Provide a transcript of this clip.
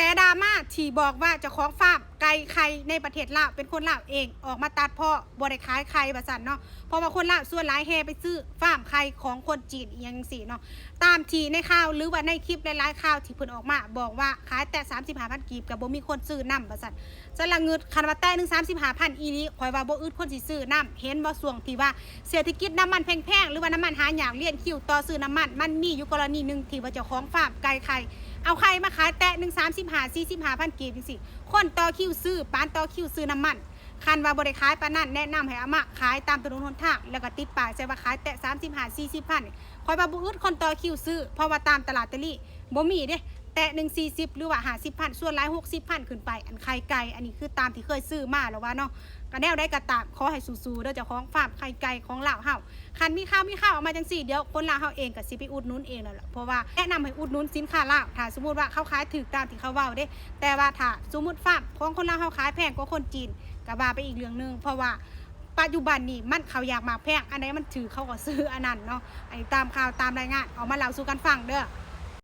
ແຕ່ດຣາມາທີ່ບອກວ່າເຈົ້າຂອງຟາມໄກ່ໄຂ່ໃນປະເທດລາວເປັນຄົນລາວເອງ ອອກມາຕັດເພາະບໍ່ໄດ້ຂາຍໄຂ່ວ່າຊັ້ນເນາະ ເພາະວ່າຄົນລາວສ່ວນຫຼາຍແຫ່ໄປຊື້ຟາມໄຂ່ຂອງຄົນຈີນອີ່ຫຍັງຈັ່ງຊີ້ເນາະ ຕາມທີ່ໃນຂ່າວ ຫຼືວ່າໃນຄລິບຫຼາຍໆຂ່າວທີ່ເພິ່ນອອກມາບອກວ່າຂາຍແຕະສາມສິບຫ້າພັນກີບ ກໍບໍ່ມີຄົນຊື້ນຳວ່າຊັ້ນ. ສະລະງຶດ ຄັນວ່າແຕະໜຶ່ງສາມສິບຫ້າພັນອີ່ຫຼີ ຂ້ອຍວ່າບໍ່ອຶດຄົນຊິຊື້ນຳ. ເຫັນບໍ່ ຊ່ວງທີ່ວ່າເສດຖະກິດນ້ຳມັນແພງໆ ຫຼືວ່ານ້ຳມັນຫາຍາກ ລຽນຄິວຕໍ່ຊື້ນ້ຳມັນ ມັນມີຢູ່ກໍລະນີໜຶ່ງທີ່ວ່າເຈົ້າຂອງຟາມໄກ່ໄຂ່ ເອົາໄຂ່ມາຂາຍແຕະໜຶ່ງສາມສິບຫ້າ ສີ່ສິບຫ້າພັນກີບຈັ່ງຊີ້ ຄົນຕໍ່ຄິວຊື້ ປານຕໍ່ຄິວຊື້ນ້ຳມັນ. ຄັນວ່າບໍ່ໄດ້ຂາຍປານນັ້ນ ແນະນຳໃຫ້ເອົາມາຂາຍຕາມຖະໜົນຫົນທາງ ແລ້ວກໍຕິດປ້າຍໃສ່ວ່າຂາຍແຕະສາມສິບຫ້າ ສີ່ສິບພັນ ຂ້ອຍວ່າບໍ່ອຶດຄົນຕໍ່ຄິວຊື້ ເພາະວ່າຕາມຕະຫຼາດຕະລີ ບໍ່ມີເດ້ ແຕະໜຶ່ງສີ່ສິບ ຫຼືວ່າຫ້າສິບພັນ ສ່ວນຫຼາຍຫົກສິບພັນຂຶ້ນໄປ ອັນໄຂ່ໄກ່ ອັນນີ້ຄືຕາມທີ່ເຄີຍຊື້ມາແລ້ວວ່າເນາະ. ກໍແນວໃດກໍຕາມ ຂໍໃຫ້ສູ້ໆເດີ ເຈົ້າຂອງຟາມໄຂ່ໄກ່ຂອງລາວເຮົາ. ຄັນມີຂ່າວ ມີຂ່າວອອກມາຈັ່ງຊີ້ ດຽວຄົນລາວເຮົາເອງກໍຊິໄປອຸດໜູນເອງແລ້ວລະ ເພາະວ່າແນະນຳໃຫ້ອຸດໜູນສິນຄ້າລາວ ຖ້າສົມມຸດວ່າເຂົາຂາຍຖືກຕາມທີ່ເຂົາເວົ້າເດ້. ແຕ່ວ່າຖ້າສົມມຸດຟາມຂອງຄົນລາວເຮົາຂາຍແພງກວ່າຄົນຈີນ ກໍວ່າໄປອີກເລື່ອງໜຶ່ງ ເພາະວ່າປັດຈຸບັນນີ້ມັນເຂົ້າຢາກໝາກແພງ ອັນໃດມັນຖືກເຂົາກໍຊື້ອັນນັ້ນເນາະ. ອັນນີ້ຕາມຂ່າວຕາມລາຍງານ ເອົາມາເລົ່າສູ່ກັນຟັງເດີ.